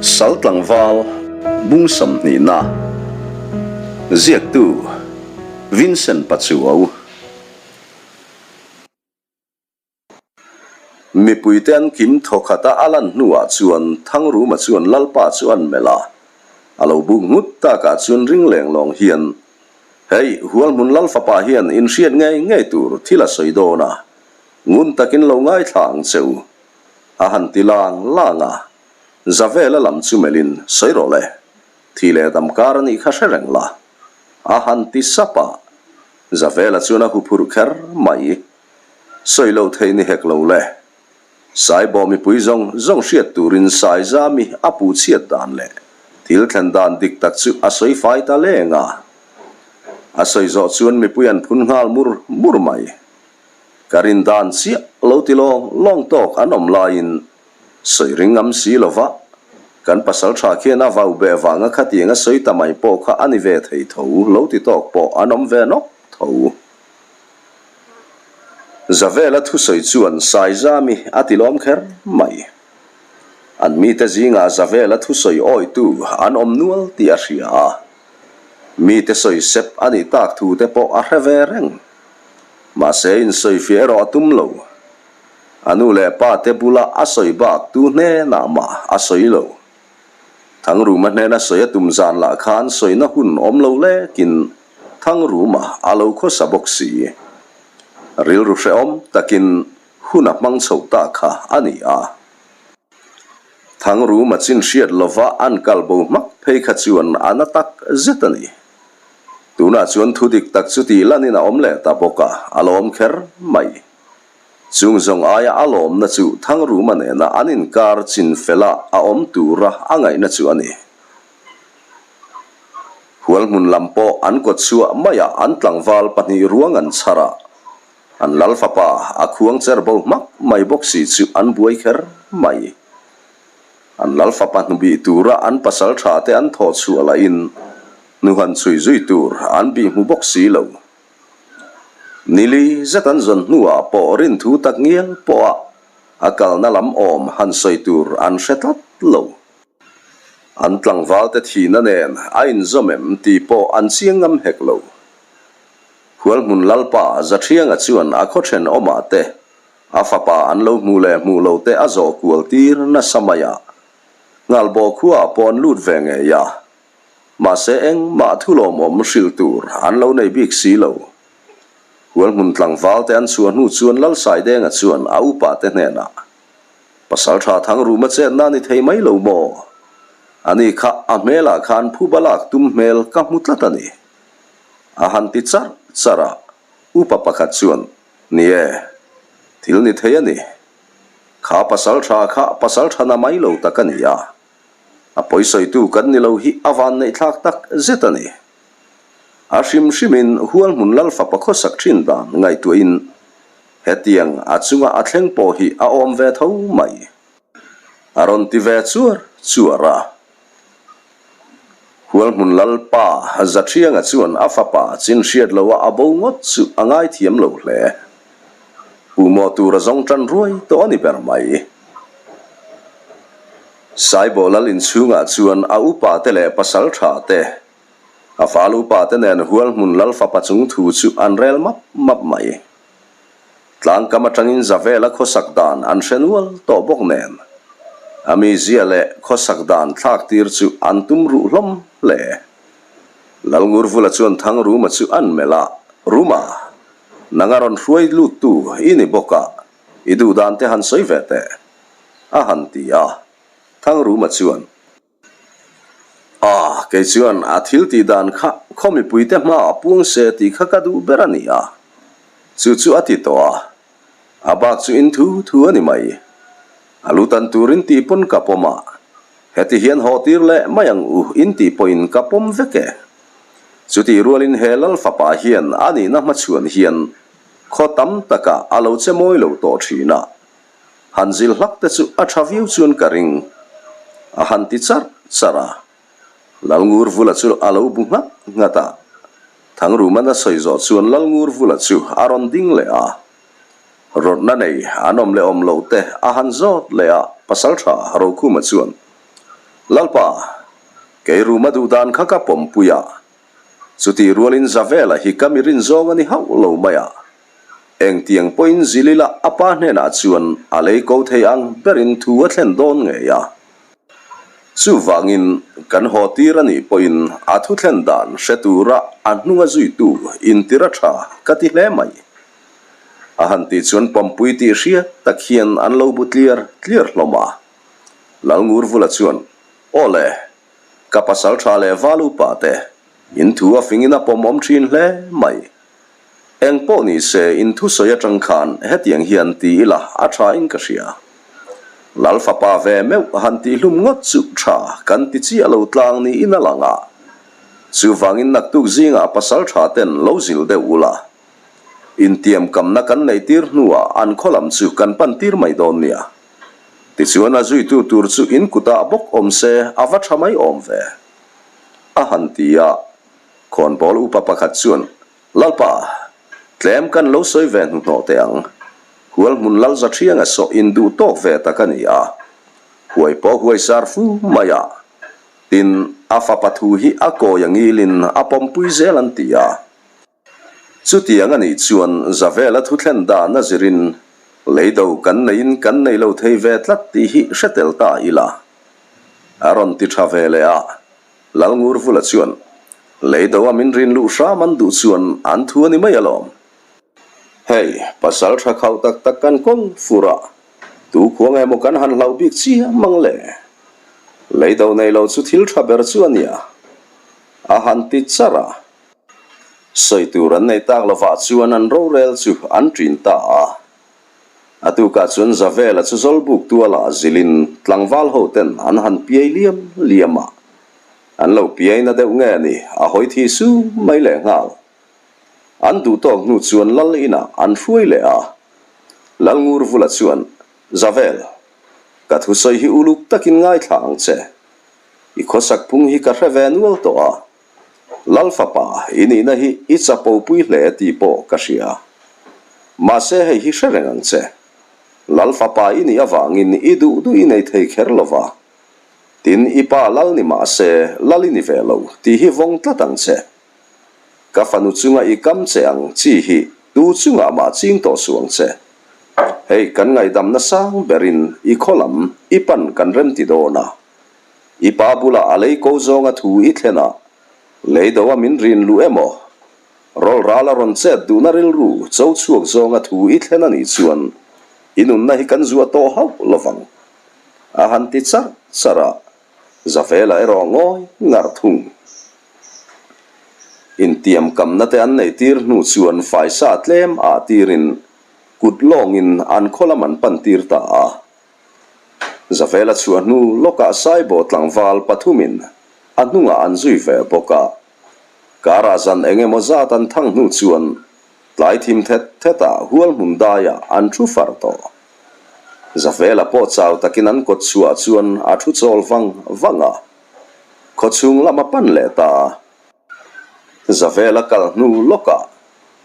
Sal tlangval bung sawmhnihna ziaktu Vincent Pachuau. Mipuite an kim thawkhat a a lan hnuah chuan Thangruma chuan Lalpa chu an melh a, a lo buk nghut takah chuan ring leng lawng hian, Hei, Hualhmun Lal fapa hian inhriat ngei ngei tur thil a sawi dawn a, ngun takin lo ngaithla ang che u, a han ti lang lang a. Zavela lam chu melhin, Sawi rawh le, thi leh dam kar a nih kha hre reng la, a han ti sap a. Zavela chuan a huphurh kher mai. Sawi loh theih ni hek lo le. Saibawh mipui zawng zawng hriat turin Saizami a puh chhiat dan leh thil thlen dan dik tak chu a sawi fai ta leng a. A sawi zawh chuan mipui an phun nghal mur mur mai. Ka rin dan chiah lo ti lawng lawng tawk an awm laiin sawi ring ngam si lova kan pasal tha khian a vau beh vanga khatiang a sawi ta mai pawh kha a ni ve thei tho lo ti tawk pawh an awm ve nawk tho. Zavela thusawi chuan Saizami a ti lawm kher mai. An mite zingah Zavela thusawi awitu an awm nual tih a hria a, mite sawi sep a nih tak thu te pawh a hre ve reng. Mahse insawifiah erawh a tum lo. A nu leh pa te bula a sawi bak tu hnenah mah a sawi lo. Thangruma hnena sawi a tum zan lah khan sawina hun awm lo lekin Thangruma a lo khawsa bawk si. Rilru hrehawm takin hun a hmang chho ta kha a ni a. Thangruma chin hriat lova an kal bo hmak phei kha chuan a na tak zet a ni. Tunah chuan thu dik tak chu tih lanin a awm leh ta bawk a, a lawm kher mai. Chung zawng aia a lawmna chu Thangruma nena an inkar chin fela a awm tura a ngaihna chu a ni. Hualhmun lam pawh an kawt chhuah maiah an tlangval pahnih ruang an chhar a, an lal fapa a khuang cher bo hmak mai bawk si chu an buai kher mai. An lal fapa hnubih tura an pasal tha te an thawh chhuah lahin hnuhan chhui zui tur an bih hmu bawk si lo. Nili zet an zawn hnuah pawh rinthu tak ngial pawha a kalna lam awm han sawi tur an hre tlat lo. An tlangvalte thihna nen a inzawm em tih pawh an chiang ngam hek lo. Hualhmun Lalpa Zathianga chuan a khaw thenawmah te a fapa an lo hmuh leh hmuh lo te a zawh kual tir nasa mai a. Nghalbawh khuaah pawh an lut ve ngei a. Mahse engmah thulawmawm hrilh tur an lo nei bik si lo. Hualhmun tlangvalte an chhuah hnu chuan Lalsaidenga chuan a upate hnenah Pasal tha thang ruma chetna a ni thei mai lo maw? Ani kha a hmelah khan phuba lak tum hmel ka hmu tlat a ni. A han ti charh charh a, upa pakhat chuan, Ni e, thil ni thei a ni. Kha pasal tha kha pasal tha na mai lo tak a ni a, a pawisawitu kan ni lo hi a vanneihthlak tak zet a ni. A hrim hrimin Hualhmun Lalfapa khawsak thin dan ngaihtuahin Hetiang a chunga a thleng pawh hi a awm ve tho mai. A rawn ti ve chuar chuar a. Hualhmun Lalpa Zathianga chuan a fapa chin hriat loha a bo ngawt chu a ngaithiam lo hle. Puhmawh tur a zawng tan ruai tawh a ni ber mai. Saibawh Lal inchhungah chuan a upa te leh pasal tha te, A fal upa te nen Hualhmun Lal fapa chung thu chu an rel map map mai. Tlangkam atangin Zavela khawsak dan an hre nual tawh bawk nen, a mizia leh khawsak dan thlak tir chu an tum ruh hlawm hle. Lalngurvula chuan Thangruma chu an melh a, Ruma, nang a rawn hruai luttu i ni bawk a, i duh dan te han sawi ve teh, a han ti a. Thangruma chuan. A, kei chuan a thil tih dan kha khaw mipuite hmaah puang se tih kha ka duh ber a ni a, chu chu a ti tawh a, a bak chu in thu thu a ni mai. A lu tan turin tih pawn ka pawm a, heti hian haw tir leh mai ang u in tih pawhin ka pawm vek e. Chutih rualin he Lal fapa hian a nihna hmachhuan hian khaw tam takah a lo che mawi lo tawh thin a, Han zil hlak te chu a tha viau chuan ka ring, a han ti charh charh a. Lalngurvula chu a lo bu nghat nghat a. Thangruman a sawi zawh chuan Lalngurvula chu a rawn ding leh a. Rawtna nei an awm leh awm loh te a han zawt leh a, Pasaltha Rokhuma chuan. Lalpa, kei Ruma duh dan kha ka pawmpui a, chutih rualin Zavela hi ka mi rin zawng a ni hauh lo mai a, engtiang pawhin Zilila a pa hnenah chuan a lei ko thei ang berin thu a thlen dawn ngei a. Chuvangin, kan haw tir a nih pawhin a thu thlen dan hre tura a hnunga zuitu intir a tha ka ti hle mai. A han tih chuan pampui tih hriat tak hian an lo bu tliar tliar hlawm a. Lalngurvula chuan, Aw le, ka pasal tha leh val upa te, in thu a fingin a pawmawm thin hle mai. Eng pawh ni se in thusawi atang khan hetiang hian ti ila a tha in ka hria. Lal fapa ve meuh han tihhlum ngawt chu tha kan ti chiah lo tlang niin a lang a. Chuvangin naktuk zingah pasal tha ten lo zil deuh ula. Intiamkamna kan neih tir hnuah an khaw lam chu kan pan tir mai dawn nia. Tichuan a zuitu tur chu in kutah bawk awm se a va tha mai awm ve. A han ti a. Khawnbawl upa pakhat chuan, Lalpa, tlem kan lo sawi ve hnuhnawh teh ang. Hual hmun lal za thianga sawh in duh tawk ve tak a ni a. Huai pawh huai sar fu mai a. Tin, a fapa thu hi a kawi a ngilin a pawmpui zel an ti a. Chutiang a nih chuan Zavela thu thlen dan a zirin leido kan neiin kan nei lo thei ve tlat tih hi hre tel ta ila. A rawn ti tha ve leh a. Lalngurvula chuan, Lei do a min rin luh hram an duh chuan an thu a ni mai alawm. Hei, pasal tha khauh tak tak kan kawl fur a, tu khua nge maw kan han hlauh bik chiah mang le? Lei do nei lo chu thil tha ber chu a nia, a han ti char a. Sawi tur an nei tak lovah chuan an rorel chu an ṭin ta a. A tukah chuan Zavela chu Zawlbuk tualah zilin tlangval ho ten an han piai liam liam a. An lo piai na deuh nge ni, a hawi thi su mai leh nghal. An duh tawk hnu chuan Lal inah an hruai leh a. Lal Ngurvula chuan, Zavel, ka thusawi hi uluk takin ngaithla ang che. I khawsak phung hi ka hre ve nual tawh a. Lal fapa, i nihna hi i chapo pui hle tih pawh ka hria. Mahse hei hi hre reng ang che. Lal fapa i nih avangin i duh duh i nei thei kher lo va. Tin, i pa lal ni mahse lal i ni ve lo tih hi vawng tlat ang che. Ka fanu chunga i kam che ang chi hi tu chungah mah ching tawh suh ang che. Hei kan ngaihdamna sang berin i khaw lam i pan kan remti dawn a. I pa bulah a lei ko zawnga thu i thlen a, lei do a min rin luh emaw? Rawl ral a rawn chet duhna rilru cho chhuak zawnga thu i thlen a nih chuan i nunna hi kan zuah tawh hauh lovang. A han ti charh charh a, Zavela erawh ngawi ngar thung. Intiamkamna te an neih tir hnu chuan faisa tlem ah tirin kut lawngin an khaw lam an pan tir ta a. Zavela chhuah hnu lawkah Saibaw tlangval pathumin a hnungah an zui ve bawk a. Karah zan eng emaw zat an thang hnu chuan tlai thim thet thetah hual hmun daiah an thu far tawh. Zavela pawh chau takin an kawt chhuah chuan a thu chawl vang vang a, khawchhung lam a pan leh ta a. Zavela kal hnu lawkah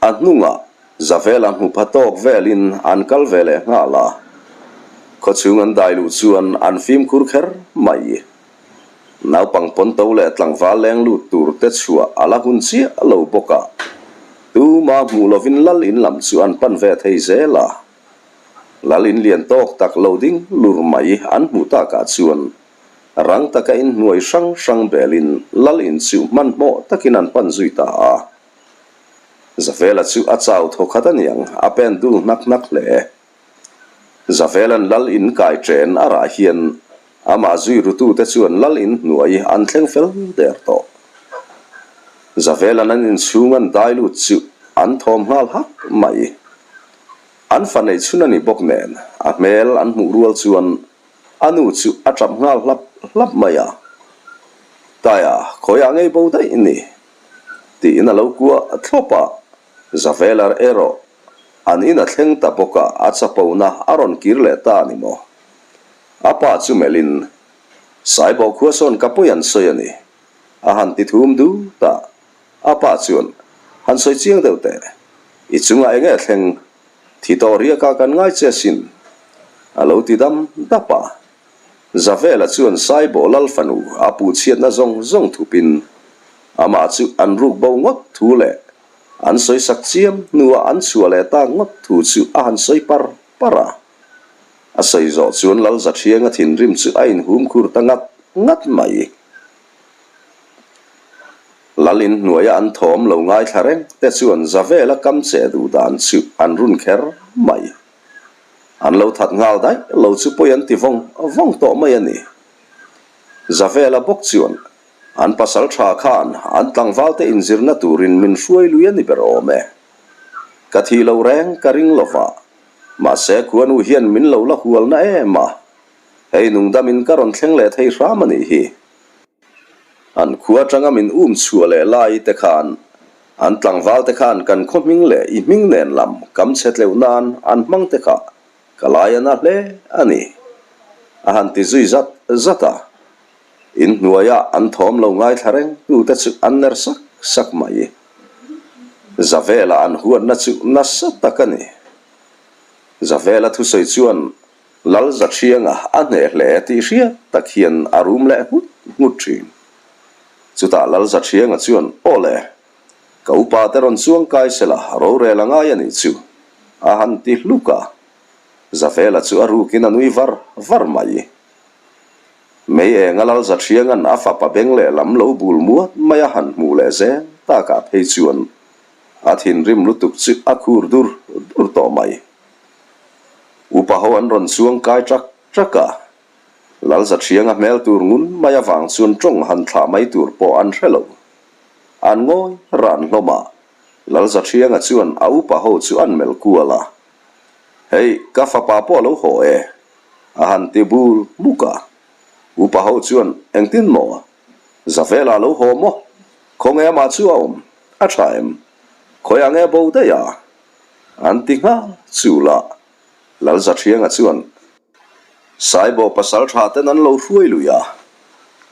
a hnungah Zavela hmu pha tawk velin an kal ve leh nghal a. Khawchhung an dai luh chuan an fimkhur kher mai. Naupang pawnto leh tlangval leng lut tur te chhuah a la hun chiah lo bawk a, tuma hmuh lovin lal in lam chu an pan ve thei zel a. Lal in lian tawk tak lo ding lur mai an hmuh takah chuan Rang taka inhnuai hrang hrang belin lal in chu hmanhmawh takin an pan zui ta a. Zavela chu a chau thaw khat a niang, a pen dul hnak hnak hle. Zavela'n lal in kai chen a rah hian amah zui rutute chuan lal in hnuai an thleng fel der tawh. Zavela'n an inchhung an dai lut chu an thawm nghal hak mai. An fa neih chhun a ni bawk nen a hmel an hmuh rual chuan A nu chu a tap nghal hlap hlap mai a, Taia, khawiah ngei bo daih ni? tiin a lo kuah thlawp a, Zavelar erawh an in a thleng ta bawk a, a chapona a rawn kir leh ta a ni maw? A pa chu melhin, Saibawh khua sawn ka pawi an sawi a ni, a han ti thum dut a, a pa chuan, Han sawi chiang deuh teh, i chungah eng nge thleng? Thi tawh riaka kan ngai che sin, a lo ti dam dap a. Zavela chuan Saibawh lal fanu a puhchhiatna zawng zawng thupin amah chu an ruk bo ngawt thu leh an sawisak chiam hnuah an chhuah leh tak ngawt thu chu a han sawi par par a. A sawi zawh chuan Lal Zathianga thinrim chu a inhum khur ta ngat ngat mai. Lal in hnuaia an thawm lo ngaithla reng te chuan Zavela kam che duh dan chu an run kher mai. An lo that nghal daih lo chu pawi an ti vawng vawng tawh mai a ni. Zavela bawk chuan an pasal tha khan an tlangval te inzirna turin min hruai lui a ni ber awm e. Ka thih lo reng ka ring lova, mahse khuanu hian min lo la hualna em a, hei nungdamin ka rawn thleng leh thei hram a nih hi. An khua atanga min um chhuah leh lai te khan an tlangval te khan kan khaw hming leh i hming nen lam kam chhe tleuh nan an hmang te kha ka lai a na hle a ni. A han ti zui zat zat a. In hnuaia an thawm lo ngaithla reng tu te chu an ner sak sak mai. Zavela an huatna chu nasa tak a ni. Zavela thusawi chuan Lal Zathianga a hneh hle tih hriat tak hian a rum leh nghut nghut thin. Chutah Lal Zathianga chuan, Aw le, ka upa te rawn chuang kai sela rorel a ngai a nih chu, a han ti hluk a. Zavela chu a rukin a nui var var mai. Mei enga Lal Zathianga'n a fapa beng lehlam lo bul muat mai a han hmuh leh zel takah phei chuan a thinrim lutuk chu a khur dur dur tawh mai. Upa ho an rawn chuang kai ṭak ṭak a, Lal Zathianga hmel tur ngun mai avang chuan ṭawng han thlah mai tur pawh an hre lo. An ngawi ran hlawm a, Lal Zathianga chuan a upa ho chu an melh kual a, Hei, ka fapa pawh a lo haw e, a han ti bul hmuk a. Upa ho chuan, Engtin maw? Zavela a lo haw maw? Khawnge amah chu a awm? A ṭha em? Khawiah nge bo daih a? An ti nghal chu lah. Lal Zathianga chuan Saibaw pasal tha ten an lo hruai lui a,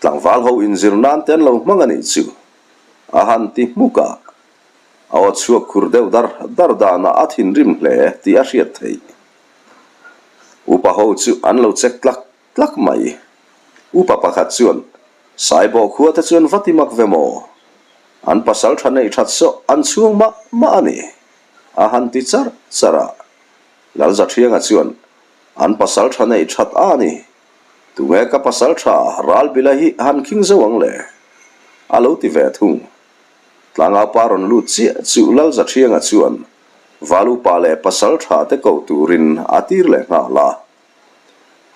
tlangval ho inzir nan te an lo hmang a nih chu a han ti hmuk a, a aw chhuak khur deuh dar dar danah a thinrim hle tih a hriat theih. Upa ho chu an lo check tlak tlak mai. Upa pakhat chuan, Saibaw khua te chuan va ti mak ve maw? An pasal tha neih that sawh an chhuang mah mah a ni, a han ti char char a. Lalzathianga chuan, An pasal tha neih that a ni. Tunge ka pasal tha Ralbila hi han khing zo ang le? A lo ti ve thung. Tlangaupa rawn lut chiah chu Lalzathianga chuan Valupa leh pasal tha te ko turin a tir leh nghal a.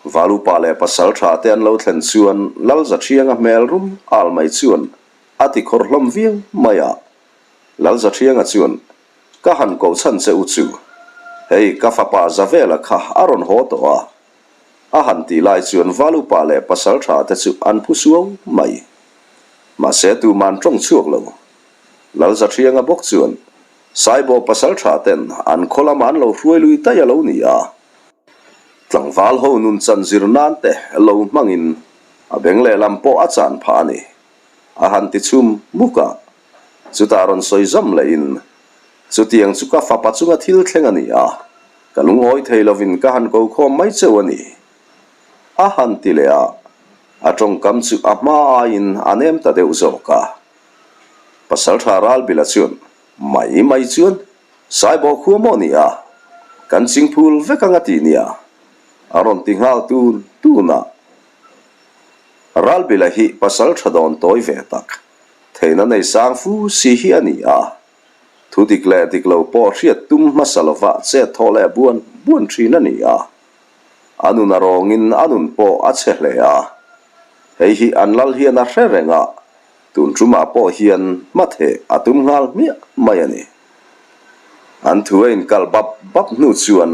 Valupa leh pasal tha te an lo thlen chuan Lalzathianga hmel rum al mai chuan a ti khawr hlawm viau mai a. Lalzathianga chuan, Ka han ko chhan che u chu, hei ka fapa Zavela kha a rawn haw tawh a. A han tih lai chuan Valupa leh pasal tha te chu an phu suau mai. Mahse tuman tawng chhuak lo. Lalzathianga bawk chuan, Saibaw pasal tha ten an khaw lamah an lo hruai lui daih a lo ni a. Tlangval ho nun chan zir nan te lo hmangin a beng lehlam pawh a chan phah a ni. A han ti chhum muk a, chutah rawn sawi zam lehin, Chutiang chu ka fapa chunga thil thleng a ni a, ka lungawi thei lovin ka han ko khawm mai cheu a ni. A han ti leh a, a tawngkam chu a hma aiin a nem ta deuh zawk a. Pasaltha Ralbila chuan, Mai mai chuan Saibaw khua maw ni a, kan chingphul vek ang a ti nia, a rawn ti nghal tun tun a. Ralbila hi pasal tha dawn tawi ve tak, theihna nei sang fu si hi a ni a. Thu dik leh dik lo pawh hriat tum hmasa lova chet thawh leh buan buan thin a ni a. A nun a rawngin a nun pawh a chhe hle a. Hei hi an lal hian a hre reng a, tun tumah pawh hian hmatheh a tum nghal hmiah mai a ni. An thu a inkalh bap bap hnu chuan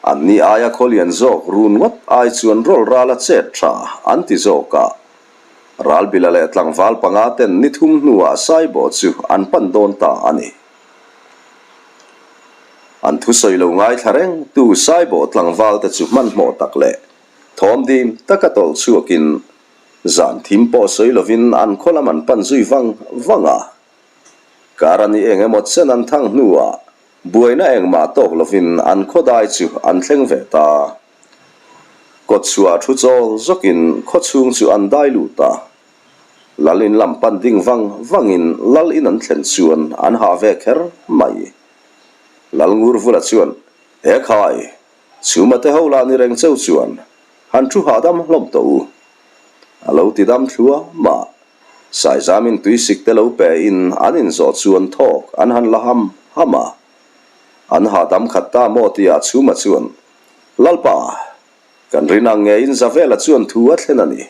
anni aia khawlian zawk run ngawt ai chuan rawl ral a chet tha an ti zawk a. Ralbila leh tlangval panga ten ni thum hnuah Saibaw chu an pan dawn ta a ni. An thusawi lo ngaithla reng tu Saibaw tlangval te chu hmanhmawh tak leh thawm dim taka tawlh chhuakin zan thim pawh sawi lovin an khaw lam an pan zui vang vang a. Kar a ni eng emaw chen an thang hnuah buaina engmah tawk lovin an khawdai chu an thleng ve ta. Kawtchhuah thu chawl zawkin khawchhung chu an dai lut a. Lal in lam pan ding vang vangin lal in an thlen chuan an hah ve kher mai. Lal Ngurvula chuan, He khai, chhuma te ho lah ni reng cheu chuan han thu hahdam hlawm tawh u. A lo ti dam thlua mah. Saizamin tuisik te lo pe in an inzawh chuan thawk an han la ham ham a. An hahdam khat ta maw tia chhuma chuan, Lalpa, kan rin ang ngeiin Zavela chuan thu a thlen a ni,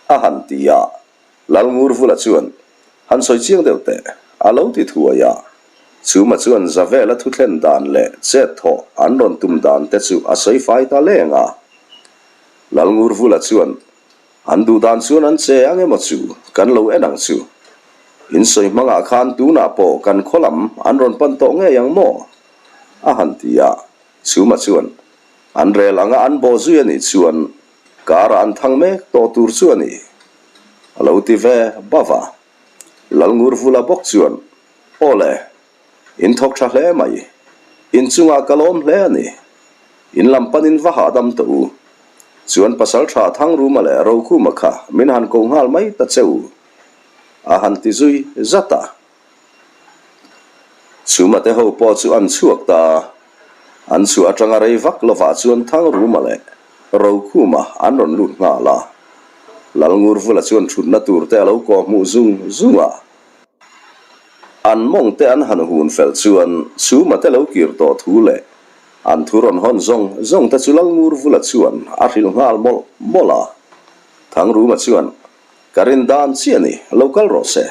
a han ti a. Lalngurvula chuan, Han sawi chiang deuh teh, a lo ti thuai a. Chhuma chuan Zavela thu thlen dan leh chet thawh an rawn tum dan te chu a sawi fai ta leng a. Lalngurvula chuan, An duh dan chuan an che ang emaw chu, kan lo en ang chu. In sawi hmangah khan tunah pawh kan khaw lam an rawn pan tawh ngei ang maw? a han ti a. Chhuma chuan, An rel anga an bawh zui a nih chuan karah an thang mek tawh tur chu a ni, a lo ti ve bauh a. Lalngurvula bawk chuan, Aw le, in thawk tha hle mai. In chungah ka lawm hle a ni. In lam panin va hahdam tawh u. Chuan Pasaltha Thangruma leh Rokhuma kha min han ko nghal mai ta che u, a han ti zui zat a. Chhuma te ho pawh chu an chhuak ta. An chhuah atanga rei vak lovah chuan Thangruma leh Rokhuma an rawn lut nghal a. Lalngurvula chuan thutna tur te a lo kawh hmuh zung zung a. An mawng te an han hun fel chuan Chhuma te lo kir tawh thu leh an thu rawn hawn zawng zawng te chu Lalngurvula chuan a hrilh nghal mawlh mawlh a. Thangruma chuan, Ka rin dan chiah a ni, lo kal rawh se.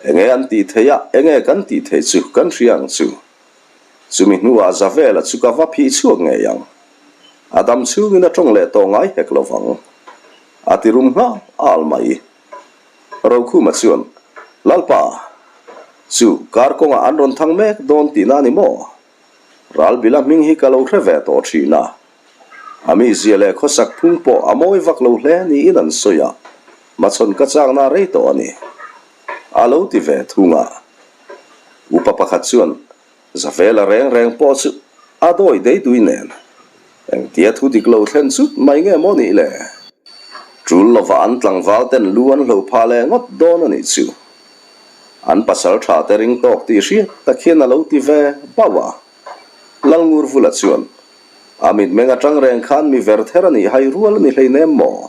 Enge an tih theih a, enge kan tih theih chu kan hria ang chu. Chumi hnuah Zavela chu ka va phih chhuak ngei ang. A dam chhungin a tawng leh tawh ngai hek lo vang. A ti rum nghal al mai. Rokhuma chuan, Lalpa, chu kar kawngah an rawn thang mek dawn tihna a ni maw? Ralbila hming hi ka lo hre ve tawh thin a. A mizia leh khawsak phung pawh a mawi vak lo hle niin an sawi a, machhawn ka chakna rei tawh a ni. A lo ti ve thung a. Upa pakhat chuan Zavela reng reng pawh chu a dawi dei dui nen engtia thu dik lo thlen chut mai nge maw nih le? Tul lova an tlangval ten lu an hlo phah leh ngawt dawn a nih chu. An pasal tha te ring tawk tih hriat tak hian a lo ti ve bauh a. Lalngurvula chuan A mitmeng atang reng khan mi ver ther a nih hai rual a ni hleinem maw?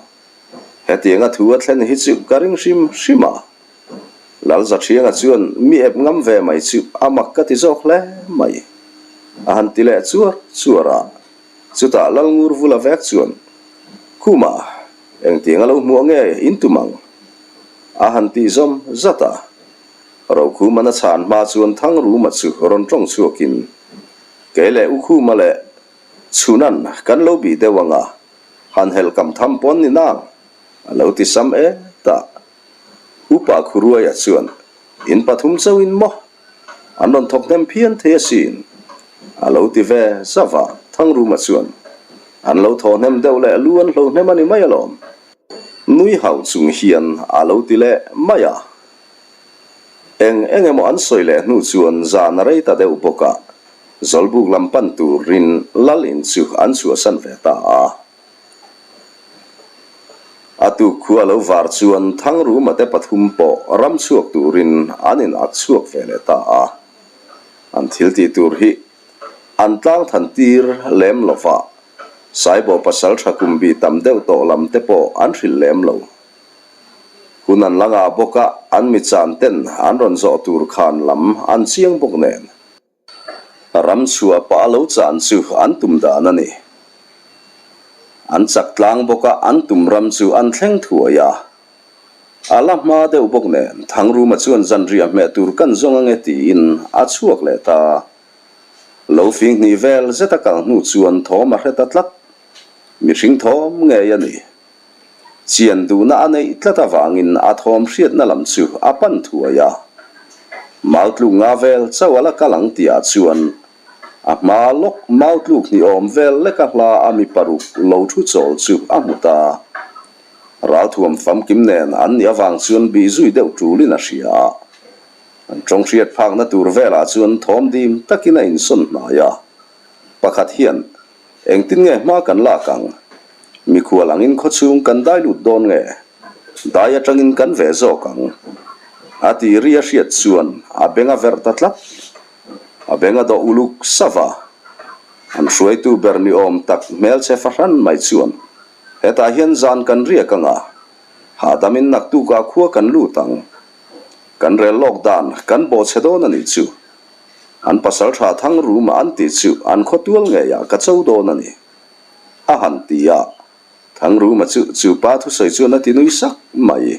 Hetianga thu a thlen hi chu ka ring hrim hrim a. Lalzathianga chuan mi ep ngam ve mai chu a mak ka ti zawk hle mai. A han ti leh chuar chuar a. Chutah Lalngurvula vek chuan, Khuma, engtianga lo hmuah nge in tum ang? A han tih zawm zat a. Rokhumana chhan hma chuan Thangruma chu rawn tawng chhuakin, Kei leh U Khuma leh Chhunan kan lo bih deuh ang a, han helh kam tham pawn ni nang, a lo ti sam e ta. Upa Khuruaia chuan, In pathum chauhin maw? An rawn thawk hnem phian thei asin, a lo ti ve zauh a. Thangruma chuan, An lo thaw hnem deuh leh lu an hlo hnem a ni mai alawm. Nui hauh chung hian a lo ti leh mai a. Eng eng emaw an sawi leh hnu chuan zan a rei ta deuh bawk a, Zawlbuk lam pan turin Lal in chu an chhuahsan ve ta a. A tuk khu a lo var chuan Thangruma te pathum pawh ram chhuak turin an in ak chhuak ve leh ta a. An thil tih tur hi an tlang than tir lem lo va, Saibawh pasal tha kum bih tam deuh tawh lam te pawh an hrilh lem lo. Hun an la ngah bawk a, an mi chan ten an rawn zawh tur khan lam an chiang bawk nen. Ram chhuah pah a lo chan chu an tum dan a ni. An chak tlang bawk a, an tum ram chu an thleng thuai a. A la hma deuh bawk nen Thangruma chuan zanriah hmeh tur kan zawng ange tiin a chhuak leh ta. Lo fing hnih vel zet a kal hnu chuan thawm a hre ta tlat. Mihring thawm ngei a ni. Chian duhna a neih tlat avangin a thawm hriatna lam chu a pan thuai a. Mautluk nga vel chauh a la kal ang tihah chuan a hma lawk mautluk hnih awm vel leka hla a mi paruk lo thu chawl chu a hmu ta. Ralthuam famkim nen an nih avang chuan bih zui deuh tulin a hria a. An tawng hriat phakna tur velah chuan thawm dim takin a insawn hnai a. Pakhat hian Engtin nge hma kan lak ang? Mikhual angin khawchhung kan dai lut dawn nge? Dai atangin kan ve zawk ang. A ti ri a hriat chuan a beng a verh ta tlat. A beng a dawh uluk sava. An hruaitu ber ni awm tak hmelchhe fahran mai chuan hetah hian zan kan riak ang a, hahdamin naktukah khua kan lut ang. Kan rel lawk dan kan bawhchhe dawn a nih chu. An pasal tha thang ruma an tih chu an khawtual ngeiah ka cho dawn a ni. A han ti a, Thangruma chu chu pa thusawi chuan a ti nui sak mai.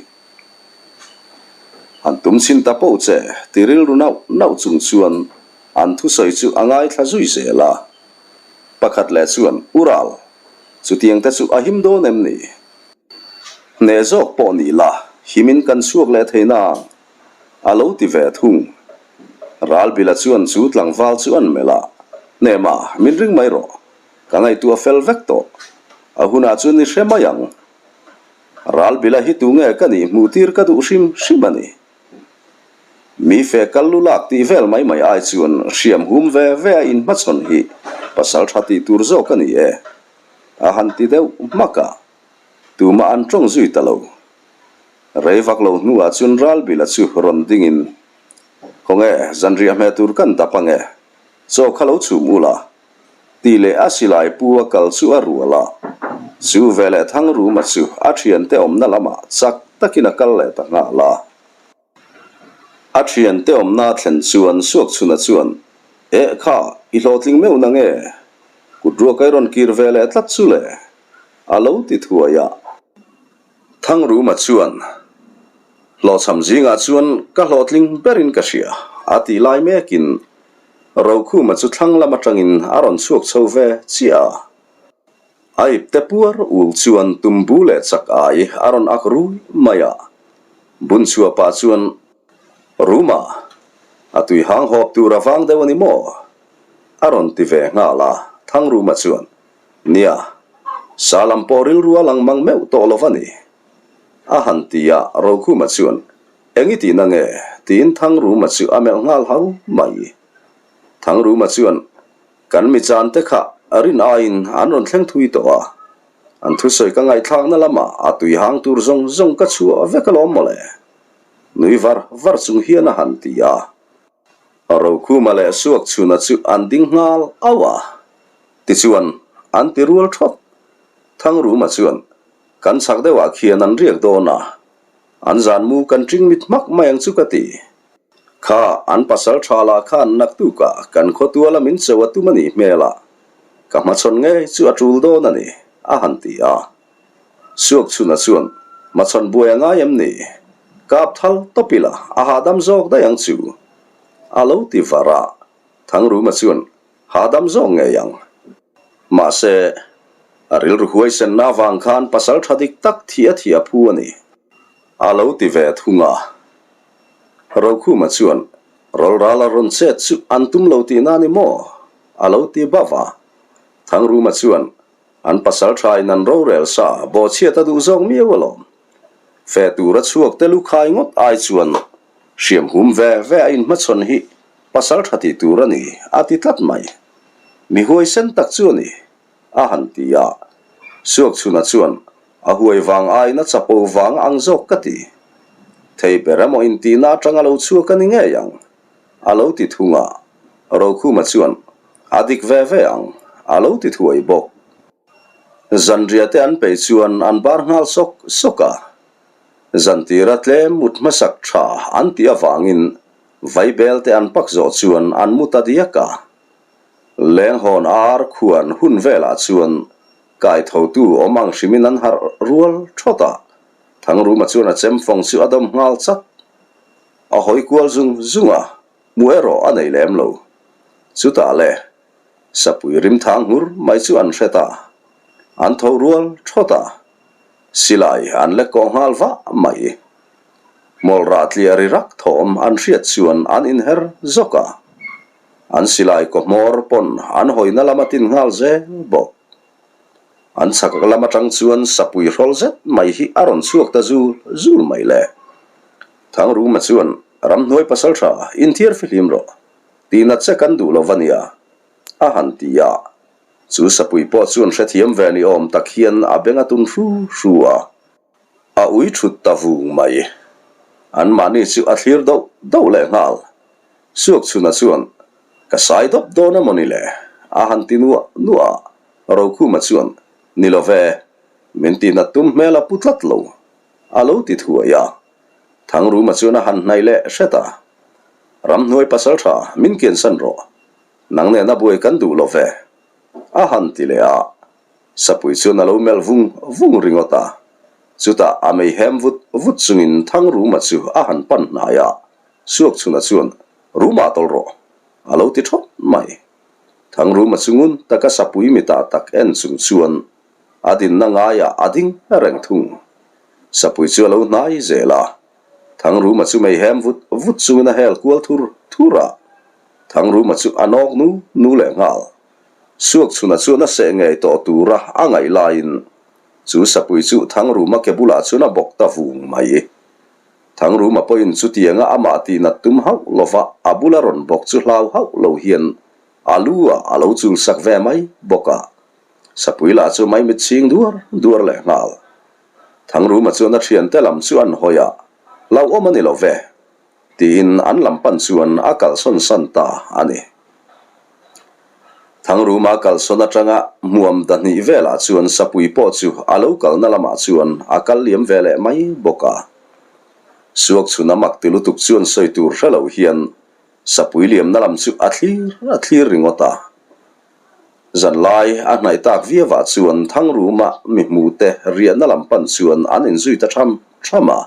Han tum chhin ta poh che, ti rilru nauh nauh chung chuan an thusawi chu a ngaithla zui zel a. Pakhat leh chuan, U Ral, chutiang te chu a him dawn em ni? Hneh zawk pawh ni la, himin kan chhuak leh thei nang, a lo ti ve thung. Ralbila chuan chu tlangval chu an melh a, Hnehma, min ring mai rawh. Ka ngaihtuah fel vek tawh. A hunah chuan i hre mai ang. Ralbila hi tunge ka nih hmuh tir ka duh hrim hrim a ni. Mi fe kal lu lak tih vel mai mai ai chuan hriam hum ve ve a inhmachhawn hi pasal tha tih tur zawk a ni e. A han ti deuh hmak a, tumah an tawng zui ta lo. Rei vak lo hnuah chuan Ralbila chu rawn dingin, Khawnge, zanriah hmeh tur kan dap ange, chaw kha lo chhum ula, Tih leh a silai pu a kal chu a rual a, chu veleh Thangruma chu a thiante awmna lamah chak takin a kal leh ta nghal a. A thiante awmna a thlen chuan Suakchhuna chuan, Eh kha, i hlawhtling meuh na nge? Kut ruak a i rawn kir ve leh tlat chu le? a lo ti thuai a. Thangruma chuan, Hlawhchham zingah chuan ka hlawhtling berin ka hria, a tih lai mekin Rokhuma chu thlang lam atangin a rawn chhuak chho ve chiah a. A ipte puar ul chuan tumbu leh chak ai a rawn ak rui mai a. Bun chhuah pah chuan, Ruma, a tui hang hawp tur a vang deuh a ni maw? a rawn ti ve nghal a. Thangruma chuan, Nia, sa lam pawh rilru a lang mang meuh tawh lo va ni. A han ti a, Rokhuma chuan, Eng i tihna nge? tiin Thangruma chu a melh nghal hau mai. Thangruma chuan, Kan mi chan te kha rin aiin an rawn thleng thui tawh a, an thusawi ka ngaihthlakna lamah a tui hang tur zawng zawng ka chhuah vek alawm mawle. Nui var var chung hian a han ti a. Rokhuma leh Suakchhuna chu an ding nghal auh a, tichuan an ti rual thawt. Thangruma chuan, Kan chhak deuhah khian an riak dawn a, an zan mu kan ṭing mit hmak mai ang chu ka ti. Kha an pasal ṭha lah khan naktukah kan khawtuala min cho a tum a nih hmel a, ka hmachhawn ngei chu a ṭul dawn a ni, a han ti a. Suakchhuna chuan, Hmachhawn buai a ngai em ni? Kap thal tawp ila a hahdam zawk daih ang chu, a lo ti var a. Thangruma chuan, Hahdam zawk ngei ang. Mahse, a rilru huaisenna avang khan pasal tha dik tak thih a thih a phu a ni. A lo ti ve thung a. Rokhuma chuan, Rawlrala rawn chet chu an tum lo tihna a ni maw? A lo ti bauh a. Thangruma chuan, An pasal thain an rorel sa bawhchhiat a duh zawk miau alawm. Fe tura chhuak te lu khai ngawt ai chuan hriam hum ve ve a inhmachhawn hi pasal tha tih tur a ni, a ti tlat mai. Mi huaisen tak chu a ni, a han ti a. Suakchhuna chuan, A huai vang aiin a chapo vang ang zawk ka ti. Thei ber emaw intihna atanga lo chhuak a ni ngei ang, a lo ti thung a. Rokhuma chuan, A dik ve ve ang, a lo ti thuai bawk. Zanriah te an peih chuan an bar nghal sawk sawk a. Zantira tlem mut hmasak tha an tih avangin Vaibel te an pak zawh chuan an mu ta diak a. Lenghawn ar khuan hun velah chuan kaithotu awm ang hrimin an harh rual thawt a, Thangruma chuan a chemfawng chu a dawm nghal chat. A hawi kual zung zung a, hmuh erawh a nei lem lo. Chutah le, sapui rimthang nghur mai chu an hre ta. An tho rual thawt a, silai an lek kawh nghal vah mai. Hmawlrah tliah ri rak thawm an hriat chuan an inher zawk a, an silai kaw hmawr pawn an hawina lam a tin nghal zel bawk. An chhak lam atang chuan sapui hrawl zet mai hi a rawn chhuak ta zul zul mai le. Thangruma chuan, Ramhnuai pasaltha, inthiar fihlim rawh, tihna che kan duh lo va nia, a han ti a. Chu sapui pawh chuan hrethiam ve ni awm tak hian a beng a tun hru hru a. A ui thut ta vung mai. Anmahni chu a thlir doh doh leh nghal. Suakchhuna chuan, Ka sai dawp dawn emaw ni le? a han ti nuah nuah a. Rokhuma chuan, Ni lo ve, min tihnat tum hmel a pu tlat lo, a lo ti thuai a. Thangruma chuan a han hnaih leh hret a. Ramhnuai pasal tha, min kiansan rawh. Nang nena buai kan duh lo ve, a han ti leh a. Sapui chuan a lo melh vung vung ringawt a. Chutah a mei hem vut vut chungin Thangruma chu a han pan hnai a. Suakchhuna chuan, Ruma tawlh rawh, a lo ti thawt mai. Thangruma chu ngun taka sapui mitah tak en chung chuan a dinna ngaiah a ding reng thung. Sapui chu a lo hnai zel a. Thangruma chu mei hem vut vut chungin a hel kual thur thur a. Thangruma chu a nawk nu nu leh nghal. Suakchhuna chuan a seh ngei tawh tura a ngaih laiin chu sapui chu Thangruma ke bulah chuan a bawk ta vung mai. Thangruma pawhin chutianga amah tihnat tum hauh lova a bula rawn bawk chu hlau hauh lo hian a lu ah a lo chul sak ve mai bawk a. Sapui lah chu maimit chhing duar duar leh nghal. Thangruma chuan a thiante lam chu an hawi a, Hlauhawm a ni lo ve. Tiin an lam pan chuan a kalsawn san ta a ni. Thangruma kalsawn atanga hmuam dahnih velah chuan sapui pawh chu a lo kalna lamah chuan a kal liam ve leh mai bawk a. Suakchhun a mak ti lutuk chuan sawi tur hre lo hian sapui liamna lam chu a thlir a thlir ringawt a. Zanlai a hnaih tak viauah chuan Thangruma mi hmute riahna lam pan chuan an inzui ta tham tham a.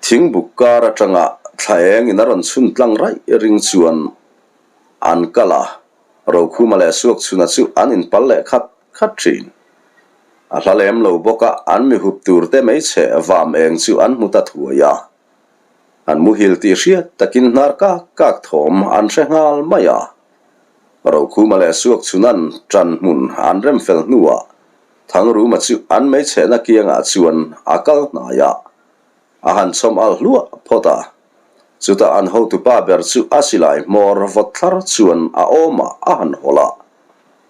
Thingbuk kar atanga thla eng in a rawn chhun tlang raih ring chuan an kal a, Rokhuma leh Suakchhuna chu an inpal leh khat khat thin. A hla lem lo bawk a, an mi hup tur te hmeichhe vam eng chu an hmu ta thuai a. An muhil tih hriat takin hnar kak kak thawm an hre nghal mai a. Rokhuma leh Suakchunan ṭan hmun an rem fel hnuah Thangruma chu an meichhehna kiangah chuan a kal hnai a, a han chhawm al hluah phawt a. Chutah an hotupa ber chu a silai hmawr vawt thlar chuan a awmah a han hawlh a,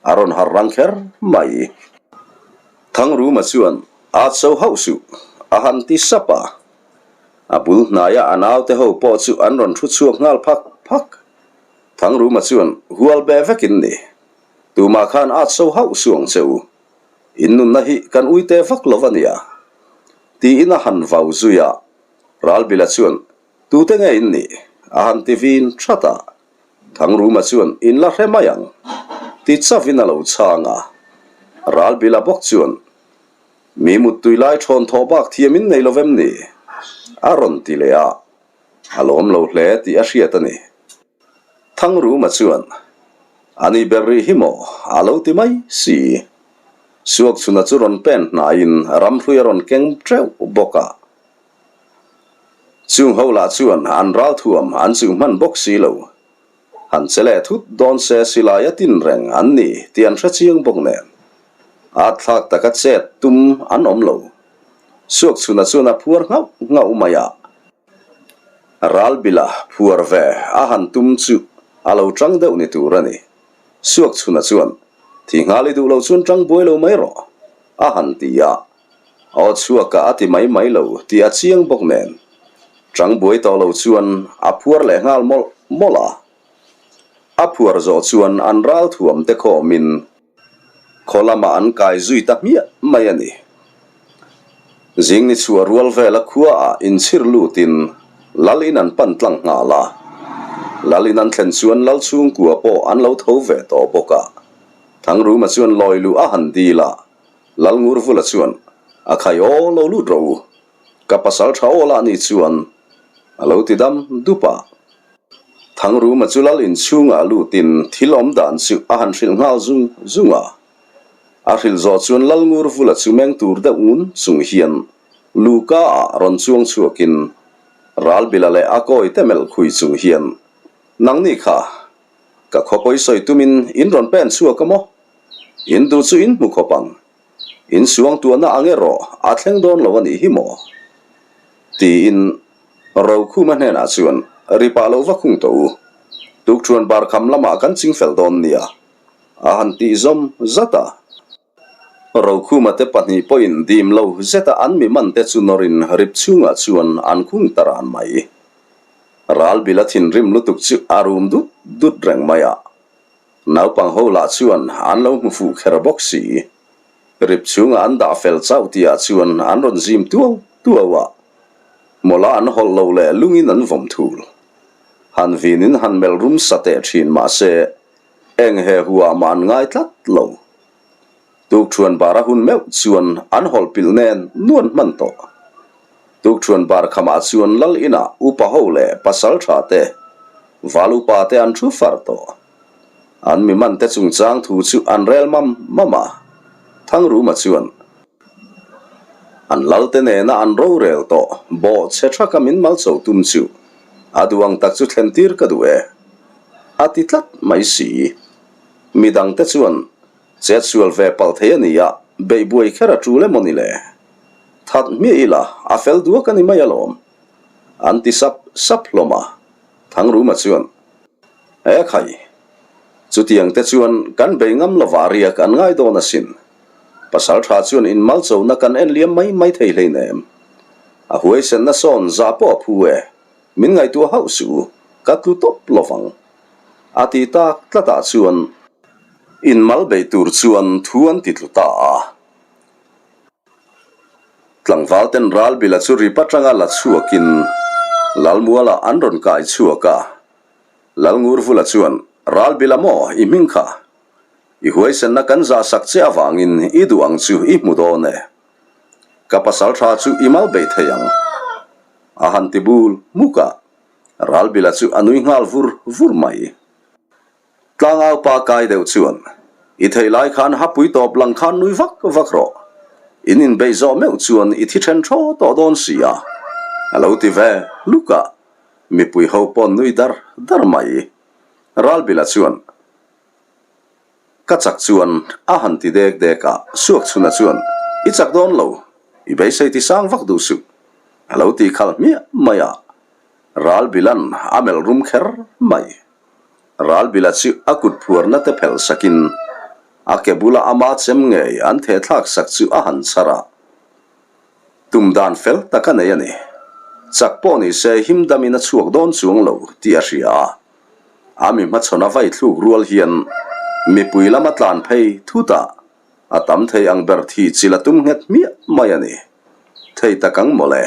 a rawn harh rang kher mai. Thangruma chuan, At so hauh suh, a han ti sap a. A bul hnaia a naute ho pawh chu an rawn thu chhuak nghal phak phak. Thangruma chuan, Hual be vek in ni. Tumah khan at so hauh su ang che u. In nunna hi kan uite vak lo a nia. Tiin a han vau zui a. Ralbila chuan, Tute nge in nih? A han ti vin that a. Thangruma chuan, In la hre mai ang. Ti chavin a lo chhang a. Ralbila bawk chuan, Mi muttui lai thawn thawh bak thiam in nei lo vem ni? A rawn ti leh a. A lawm lo hle tih a hriat a ni. Thangruma chuan, A ni ber rih hi maw? A lo ti mai si. Suakchhuna chu rawn pen hnaiin ramhrui a rawn keng teuh bawk a. Chung ho lah chuan an ralthuam an chuh hman bawk si lo. Han che leh thut dawn se silai a tin reng an ni tih an hre chiang bawk nen. At thlak taka chet tum an awm lo. Suakchhuna chuan a phuar nghauh nghauh mai a. Ralbila phuar ve a han tum chu a lo tang deuh ni tur a ni. Suakchhuna chuan, Thi nghal i duh lo chuan tang buai lo mai rawh, a han ti a. Aw chhuakah a ti mai mai lo tih a chiang bawk nen. Tang buai tawh lo chuan a phuar leh nghal mawlh mawlh a. A phuar zawh chuan an ralthuam te khawmin Khaw lamah an kai zui ta hmiah mai a ni. Zing ni chhuah rual vela khuaah inchhir lutin Lal in an pan tlang nghal a. Lal in an thlen chuan Lal chhungkua pawh an lo tho ve tawh bawk a. Thangruma chuan lawi luh a han dil a, Lal Ngurvula chuan, A khai aw lo lut rawh u, ka pasal tha aw lah ni chuan a lo ti dam dup a. Thangruma chu lal inchhungah lutin thil awm dan chu a han hrilh nghal zung zung a. A hrilh zawh chuan lal Ngurvula chu meng tur deuh ngun chung hian Luka ah rawn chuang chhuakin Ralbila leh a kawite melh khui chung hian, Nangni kha, ka khaw pawi sawi tumin in rawn pen chhuak a maw? In duh chu in hmu khawp ang. In suangtuahna ang erawh a thleng dawn lo a nih hi maw? Tiin Rokhuma hnenah chuan, Ripah lo va khung tawh u. Tukṭhuan bar kham lamah kan ching fel dawn nia. A han tih zawm zat a. Rokhuma te pahnih pawhin dim lo zeta an mi man te chu nawrin rip chhungah chuan an khung ta ran mai. Ralbila thinrim lutuk chu a rum dut dut reng mai a. Naupang ho lah chuan an lo hmu fuh kher bawk si. Rip chhungah an dah fel chauh tihah chuan an rawn zim tuau tuau a. Mawla an hawlh lo leh lungin an vawm thul. Han vinin han melh rum sa teh thin mah se eng he huah mah an ngai tlat lo. Tukṭhuan bar a hun meuh chuan an hawlh pilh nen nuan hman tawh. Tukṭhuan bar khamah chuan lal inah upa ho leh pasal tha te, val upa te an thu far tawh. An mi man te chungchang thu chu an rel mam mam a. Thangruma chuan an lal te nena an rorel tawh bawh chhe thaka min mal cho tum chu a duh ang tak chu thlen tir ka duh e a ti tlat mai si. Midang te chuan chet sual ve palh thei a ni a, beih buai kher a tul emaw ni le? That hmiah ila a fel duak a ni mai alawm. An ti sap sap hlawm a, Thangruma chuan, E khai, chutiang te chuan kan bei ngam lovah riak an ngai dawn asin. Pasal tha chuan inmal chona kan en liam mai mai thei hleinem. A huaisenna sawn zah pawh a phu e, min ngaihtuah hauh suh u, ka tlu tawp lovang. A ti tak tlatah chuan inmal beih tur chuan thu an ti tlu ta a. Tlangval ten Ralbila chu rip atanga la chhuakin Lalmualah an rawn kai chhuak a. Lalngurvula chuan, Ralbila maw i hming kha? I huaisenna kan zah sak che avangin i duh ang chu i hmu dawn e. Ka pasal tha chu i mal beih thei ang. A han ti bul hmuk a. Ralbila chu a nui nghal vur vur mai. Tlangau pa kai deuh chuan, I thei lai khan hapui tawp lang khan nui vak vak rawh. In inbeih zawh meuh chuan i thi then thaw tawh dawn si a, a lo ti ve hluk a. Mipui ho pawn nui dar dar mai. Ralbila chuan, Ka chak chuan a han ti dek dek a, Suakchhuna chuan, I chak dawn lo, i beisei ti sang vak duh suh, a lo ti khalh hmiah mai a. Ralbila'n a melh rum kher mai. Ralbila chu a kut phuarna te phelh sakin a ke bula ama chem ngei an theh thlak sak chu a han chhar a. Tum dan fel tak a nei a ni. Chak pawh ni se him damin a chhuak dawn chuang lo tih a hria a. A mi hmachhawn a vai thluk rual hian mipui lama tlan phei thut a, a tam thei ang ber thih chil a tum nghet hmiah mai a ni. Thei tak ang mawle.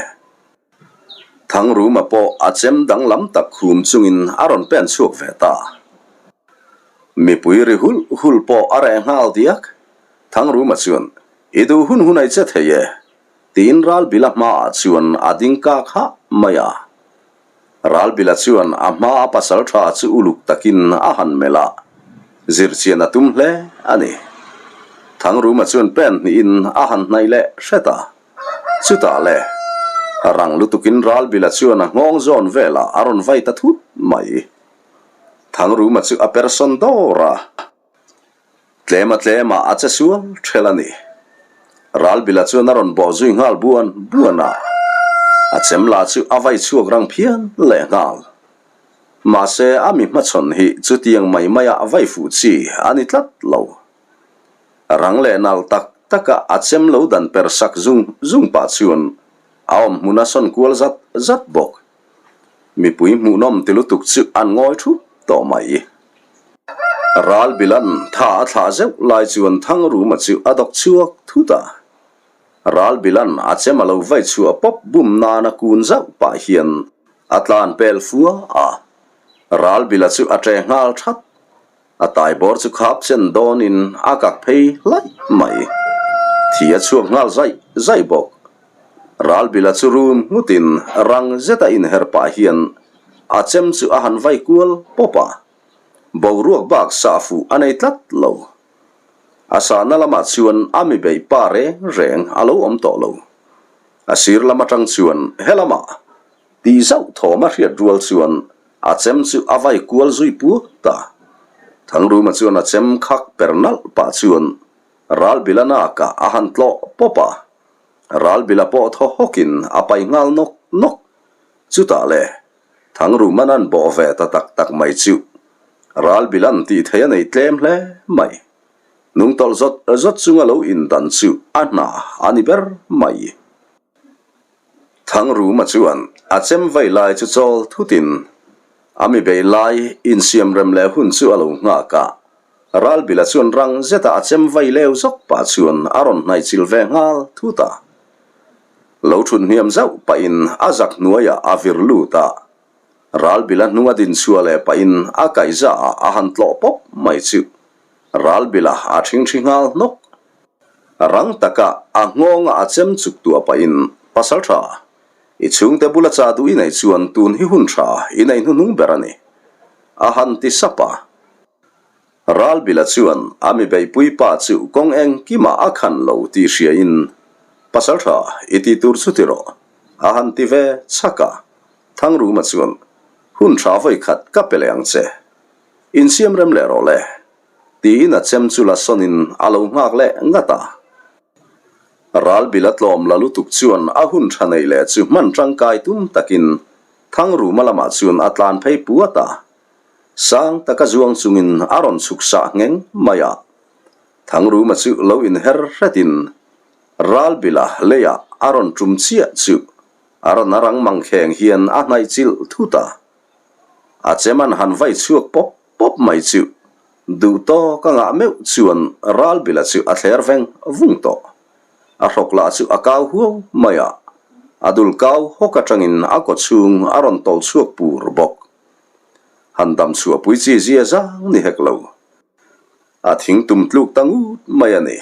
Thangruma pawh a chem danglam tak khum chungin a rawn pen chhuak ve ta. Mipui ri hulh hulh pawh a reh nghal diak. Thangruma chuan, I duh hun hun ai che thei e, tiin Ralbila hmaah chuan a ding kak hah mai a. Ralbila chuan a hmaa pasal tha chu uluk takin a han melh a, zirchian a tum hle a ni. Thangruma chuan pen hnihin a han hnaih leh hret a. Chutah le, rang lutukin Ralbila chuan a nghawng zawn velah a rawn vai ta thut mai. Thangruma chu a persawn dawr a, tlema tlemah a che sual ṭhel a ni. Ralbila chuan a rawn bawh zui nghal buan buan a, a chem lah chu a vai chhuak rang phian leh nghal. Mahse, a mi hmachhawn hi chutiang mai maia vai fuh chi a ni tlat lo. Rang leh nal tak taka a chem lo dan per sak zung zung pah chuan a awm hmun a sawn kual zat zat bawk. Mipui hmuhnawm ti lutuk chu an ngawi thup tawh mai. Ral Bilan tha a thlah zeuh lai chuan Thangruma chu a dawk chhuak thut a. Ral Bilan a chem a lo vai chhuah pawp bum nana kun zauh pah hian a tlan pel fua a. Ral Bila chu a ṭe nghal that. A taibawr chu khap chen dawnin a kak phei hlaih mai. Thi a chhuak nghal zaih zaih bawk. Ralbila chu rum nghutin rang zeta inher pah hian a chem chu a han vai kual pawp a. Boruak bak sah fuh a nei tlat lo. A sahna lamah chuan a mi beih pa reng reng a lo awm tawh lo. A sir lam atang chuan helamah Tih zauh thawm a hriat rual chuan a chem chu a vai kual zui puat a. Thangruma chuan a chem khak per nalh pah chuan Ralbila nakah a han tlawh pawp a. Ralbila pawh thaw hawkin a pai nghal nawk nawk. Chutah le, Thangruma'n an bawh ve ta tak tak mai chu Ralbila'n tih theih a nei tlem hle mai. Hnungtawlh zawt zawt chunga lo indan chu a hna a ni ber mai. Thangruma chuan a chem vai lai chu chawl thutin a mi bei lai insiam rem leh hun chu a lo nghak a. Ralbila chuan rang zeta a chem vai leu zawk pah chuan a rawn hnaihchilh ve nghal thut a. Lo thut hniam zauh pahin a zak hnuaiah a vir lut a. Ralbila hnunga din chhuah leh pahin a kaihza ah a han tlawh pawp mai chu Ralbila a thingthi nghal hnawk. Rang taka a nghawnga a chem chuk tuah pahin Pasal tha, i chhungte bula cha duh i neih chuan tun hi hun tha i nei hnuhnung ber a ni, a han ti sap a. Ralbila chuan a mi beihpui pa chu kawng engkimah a khan lo tih hriain Pasal tha, i tih tur chu ti rawh, a han ti ve chhak a. Thangruma chuan, Hun tha vawi khat ka pe leh ang che. Insiam rem leh rawh le, tiin a chem chu la sawnin a lo nghak leh ngat a. Ralbila tlawm la lutuk chuan a hun tha neih leh chu hman tangkai tum takin Thangruma lamah chuan a tlan phei puat a. Sang taka zuang chungin a rawn chhuk sah ngheng mai a. Thangruma chu lo inher hretin Ralbila leiah a rawn tum chiah chu a rawn a rang mangkheng hian a hnaih chilh thut a. A chem an han vai chhuak pawp pawp mai chu duh tawk a ngah meuh chuan Ralbila chu a thler veng vung tawh. A hrawk lah chu a kau huau mai a, a dul kau hawk atangin a kaw chhung a rawn tawlh chhuak pur bawk. Han dam chhuahpui chi zia zang ni hek lo. A thing tum tluk ta ngut mai a ni.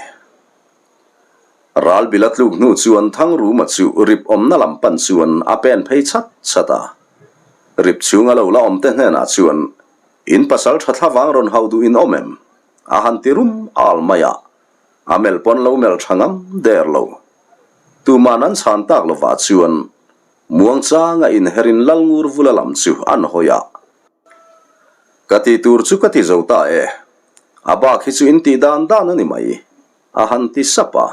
Ralbila tluk hnu chuan Thangruma chu rip awmna lam pan chuan a pen phei chhat chhat a. Rip chhunga lo la awmte hnenah chuan, In pasal tha thlavang rawn hau duh in awm em? A han ti rum al mai a. A melh pawn lo melh tha ngam der lo. Tuman an chhan tak lovah chuan muangchanga inherin Lalngur vula lam chu an hawi a. Ka ti tur chu ka ti zo ta e. A bak hi chu in tih dan dan a ni mai, a han ti sap a.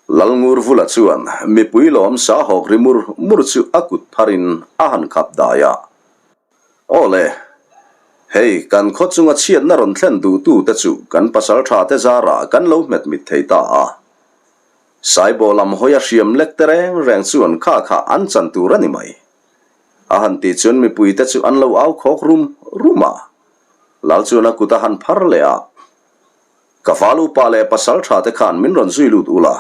Lalngur Vula chuan mipui lawm sa hawk ri mur mur chu a kut pharin a han khap dai a. Aw le, hei kan khaw chunga chhiatna rawn thlen duhtu te chu kan pasal tha te zarah kan lo hmet mit thei ta a. Saibaw lam hawi a hriam lek te reng reng chuan kha kha an chan tur a ni mai. A han tih chuan mipuite chu an lo au khawk rum rum a. Lal chuan a kut a han phar leh a, Ka val upa leh pasal tha te khan min rawn zui lut ula.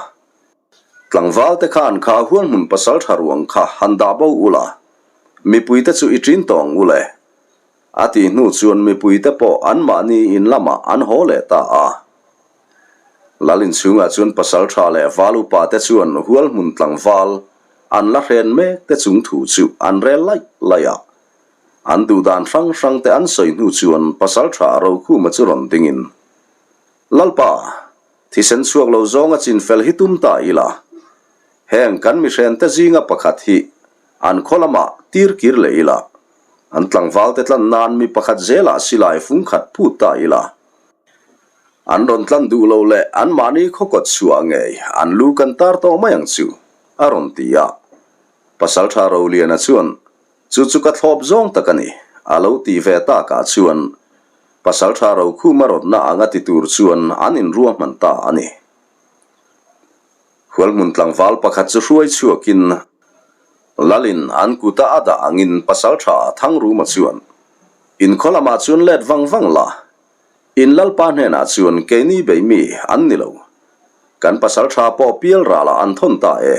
Tlangval te khan kha huanghmun pasal tha ruang kha han dah bo ula, mipuite chu i ṭin tawng ule. A tih hnu chuan mipuite pawh anmahni in lamah an haw leh ta a. Lal inchhungah chuan pasal tha leh val upa te chuan hualhmun tlangval an la hren mek te chung thu chu an rel laih laih a. An duhdan hrang hrang te an sawi hnu chuan pasal tha Rokhuma chu rawn dingin, Lalpa, thisen chhuak lo zawnga chinfel hi tum ta ila, heng kan mihrente zinga pakhat hi an khaw lamah tir kir leh ila, an tlangval te tlan nan mi pakhat zelah silai fung khat phut ta ila, an rawn tlan duh lo leh anmahni khaw kawt chhuah ngei an lu kan tar tawh mai ang chu, a rawn ti a. Pasaltha Roliana chuan Chu chu ka thlawp zawng tak a ni, a lo tih ve takah chuan Pasaltha Rokhuma rawtna anga ti tur chuan an inruahman ta a ni. Hualhmun tlangval pakhat chu hruai chhuakin Lalin an kuta a dah angin Pasaltha Thangruma chuan, Inkhaw lamah chuan let vang vang la, in Lalpa hnenah chuan keini bei mi an ni lo. Kan Pasaltha pawh pial ralah an thawn ta e.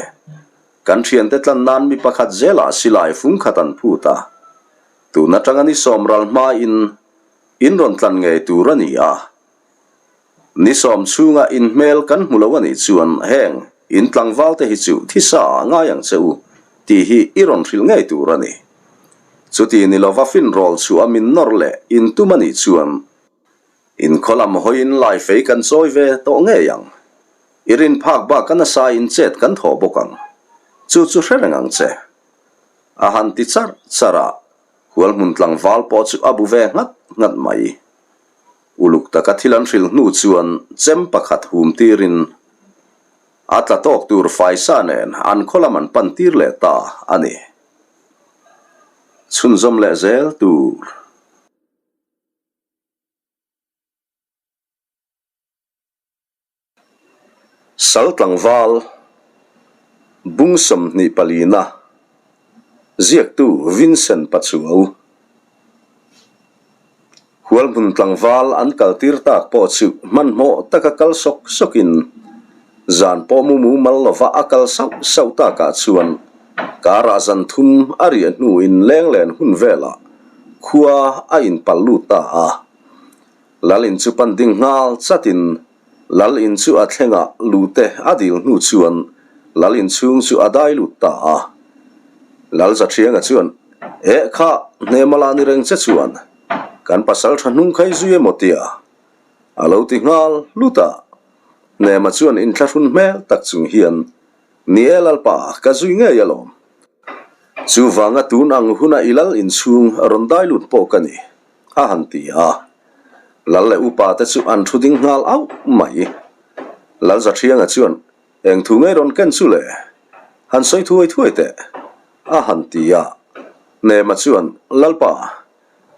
Kan thiante tlan nan mi pakhat zelah silai fung khat an phut a, tun atanga ni sawm ral hmain in rawn tlan ngei tur a ni a. Ni sawm chhunga in hmel kan hmu lo a nih chuan heng in tlangval te hi chu thisa ah ngai ang che u tih hi i rawn hrilh ngei tur a ni. Chuti ni lova finrawl chhuah a min nawr leh in tum a nih chuan Inkhaw lam hawiin laifei kan chawi ve tawh ngei ang. I rin phak bak a nasa in chet kan thawh bawk ang. Chu chu hre reng ang che. A han ti charh charh a, Hualhmun tlangval pawh chu a bu ve nghat nghat mai. Uluk taka thil an hrilh hnu chuan chem pakhat hum tirin a tla tawk tur faisa nen an khaw lam an pan tir leh ta a ni. Chhunzawm leh zel tur. Sal tlangval bung 24 na ziaktu Vincent Pachuau. Hualhmun tlangval an kaltir tak pawh chu hmanhmawh taka kal sawk sawkin zan pawh mu mumal lova a kal sauh sauh takah chuan karah zan thum a riah hnuin lenglen hun velah khua a inpal lut ta a. Lal in chu pan ding nghal chatin Lal in chu a thlengah lute a dil hnu chuan Lal in chhung chu a dai lut ta a. Lal Zaṭhianga chuan, Eh kha, hnema la ni reng che chuan kan pasal ṭha hnung khai zui emaw tia? A lo ti nghal hlut a. Hnema chuan inthlahrun hmel tak chung hian, Ni e Lalpa, ka zui ngei alawm. Chuvanga tun ang huna i Lal in chhung rawn dai lut pawh ka ni. A han ti a. Lal leh upa te chu an thu ding nghal auh mai. Lal Zaṭhianga chuan, Eng thu ngei rawn ken chu le? Han sawi thuai thuai teh. A han ti a. Nema chuan, Lalpa,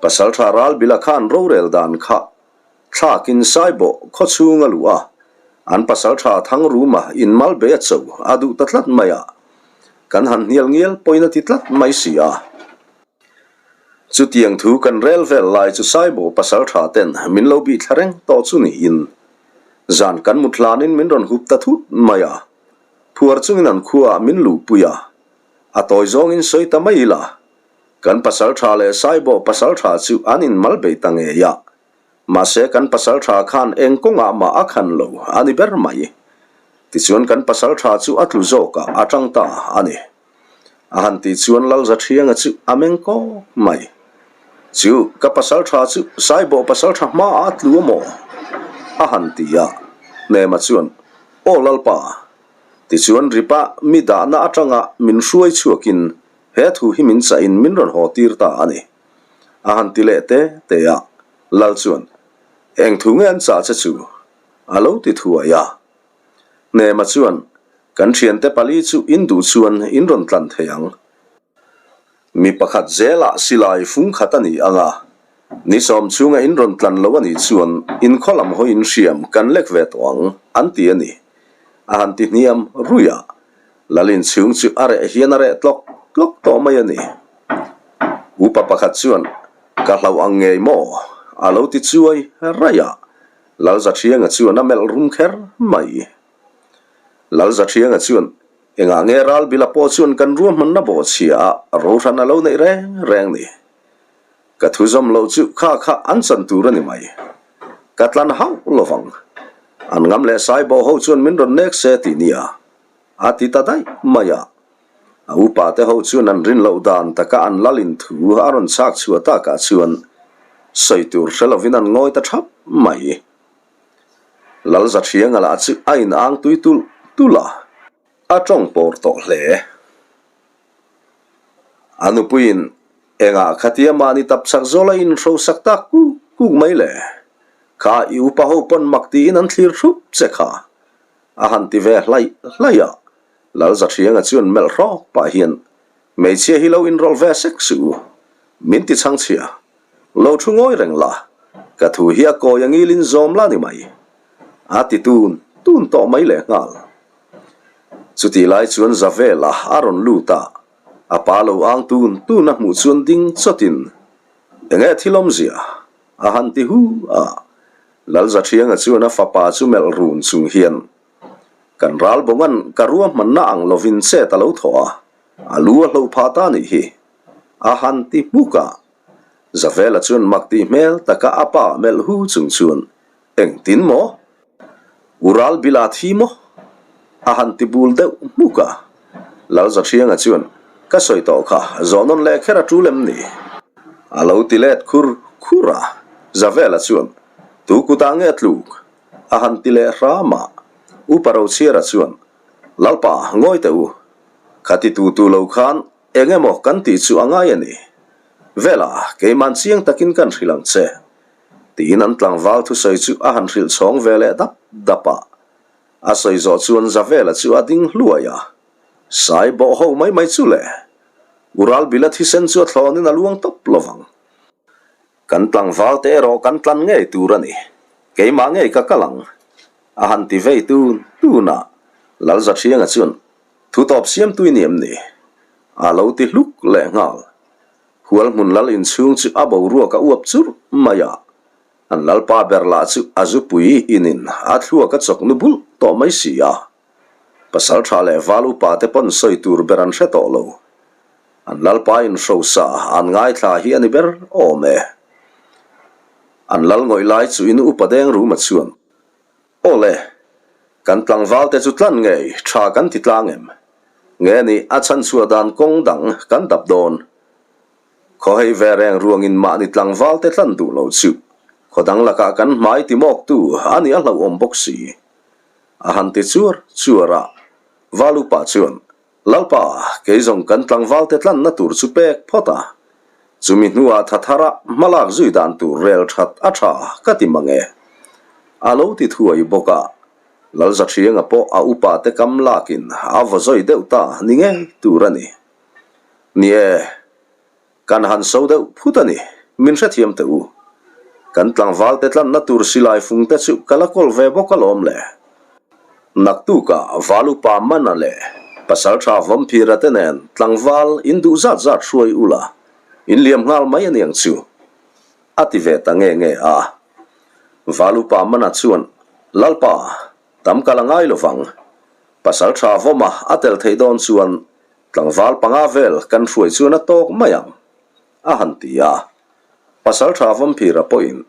Pasalṭha Ralbila khan rorel dan kha thlakin Saibawh khaw chhung a luh a, an pasalṭha Thangruma inmal be a cho a duh ta tlat mai a. Kan han hnial ngial pawhin a ti tlat mai si a. Chutiang thu kan rel vel lai chu Saibo pasal tha ten min lo bih thla reng tawh chu niin zan kan mut hlanin min rawn hup ta thut mai a, phuar chungin an khuaah min luhpui a, a tawi zawngin sawi ta mai ila kan pasal tha leh Saibo pasal tha chu an inmal bei ta ngei a, mahse kan pasal tha khan eng kawngah mah a khan lo a ni ber mai. Tichuan kan pasal tha chu a tlu zawkah a tang ta a ni. A han tih chuan Lalzathianga chu a meng kawk mai. Chu ka pasal tha chu Saibawh pasal tha hmaah a tlu a maw? A han ti a. Hnema chuan, Aw Lalpa! Tichuan Ripa mi dahna atanga min hruai chhuakin he thu hi min chahin min rawn haw tir ta a ni. A han ti leh te te a. Lal chuan, Eng thu nge an chah che chu? A lo ti thuai a. Hnema chuan, Kan thiante pali chu in duh chuan in rawn tlan thei ang. Mi pakhat zelah silai fung khat a ni ang a, ni sawm chhunga in rawn tlan lo a nih chuan in khaw lam hawi in hriam kan lek ve tawh ang, an ti a ni. A han ti hniam ruih a, Lalin chhung chu a reh hian a reh tlawk tlawk tawh mai a ni. Upa pakhat chuan, Ka hlauh ang ngei maw? a lo ti chuai raih a. Lalzathianga chuan a melh rum kher mai. Lalzathianga chuan, Engah nge Ralbila pawh chuan kan ruahmanna bawhchhia ah rohran a lo neih reng reng ni? Ka thu zawm loh chu kha kha an chan tur a ni mai. Ka tlan hauh lovang. An ngam leh Saibawh ho chuan min rawn nek se tih nia. A ti ta daih mai a. A upa te ho chuan an rin loh dan taka an lalin thu a rawn chhak chhuah takah chuan sawi tur hre lovin an ngawi ta thap mai. Lalzathianga lah chu a in ang tui tulh tulh a, a tawng pawr tawh hle. A nupuiin engah khatia mahni tap chak zawl a inhrosak tak kuk kuk mai le? Kha i upa ho pawn mak tiin an thlir thup che kha. A han ti ve hlaih hlaih a, Lalzathianga chuan melh hrawk pah hian, Hmeichhia hi lo inrawlh ve sek suh u, min ti chhang chhia. Lo thu ngawi reng la, ka thu hi a kawi a ngilin zawm la ni mai. A ti tun tun tawh mai leh nghal. Chutih lai chuan Zavela a rawn lut a, a pa lo ang tun tun a hmuh chuan ding chawtin, Enge thil awmzia? a han ti hu a. Lalzathianga chuan a fapa chu melh run chung hian, Kan ral bawngan ka ruahmanna ang lovin chet a lo thawh a, a lu a hloh phah ta nih hi. A han ti hmuk a. Zavela chuan mak tih hmel taka a pa melh hu chung chuan, Engtin maw? U ral bila thi maw? A han ti bul deuh hmuk a. Lalzathianga chuan, Ka sawi tawh kha, zawh nawn leh kher a tul em ni? A lo ti let khur khur a. Zavela chuan, Tu kutah nge tluk? A han ti leh hram a, Upa Rochhiara chuan, Lalpa, ngawi teh u. Kha ti tu tu lo khan eng emaw kan tih chu a ngai a ni. Vela, keiman chiang takin kan hrilh ang che. Tiin an tlangval thusawi chu a han hrilh chhawng ve leh dap dap a. A sawi zawh chuan Zavela chu a ding hluai a. Sai bawh ho mai mai chu le. Uralbila thisen chu a thlawnin a luang tawp lovang. Kan tlangval te erawh kan tlan ngei tur a ni. Keimah ngei ka kal ang, a han ti vei tun tun a. Lalzathianga chuan, Thu tawp siamtu i ni em ni? A lo ti hluk leh nghal. Hualhmun lal inchhung chu a boruak a uap churh mai a. An lalpa ber lah chu a zupui inin a thluak a chawk nu bulh tawh mai si a. Pasal tha leh val upa te pawn sawi tur ber an hre tawh lo. An lalpa in hrosa an ngaithla hi a ni ber awm e. An lal ngawih lai chu in upa deng ruma chuan, Aw le, kan tlangval te chu tlan ngei tha kan ti tlang em? Nge ni a chhanchhuah dan kawng dang kan dap dawn? Khaw hei ve reng ruangin mahni tlangval te tlan duh lo chu khaw dang lakah kan hmai ti mawktu a nih a hlauhawm bawk si. A han ti chuar chuar a, Val upa chuan, Lalpa, kei zawng kan tlangval te tlanna tur chu pek phawt a, chumi hnuah tha thara hmalak zui dan tur rel that a tha ka ti mang e. A lo ti thuai bawk a, Lalzathianga pawh a upa te kam lakin a vaw zawi deuh ta ni ngei tur a ni. Ni e. Kan han so deuh phut a ni, min hrethiam teh u. Kan tlangval te tlanna tur silai fung te chu ka la kawl ve bawk alawm le. Naktukah Valupa Mana leh Pasaltha Vawmphira te nen tlangval in duh zat zat hruai ula, in liam nghal mai aniang chu, a ti ve ta nge nge a. Valupa Mana chuan, Lalpa, tam ka la ngai lovang. Pasaltha Vawma a tel theih dawn chuan Tlangval panga vel kan hruai chuan a tawk mai ang, a han ti a. Pasaltha Vawmphira pawhin,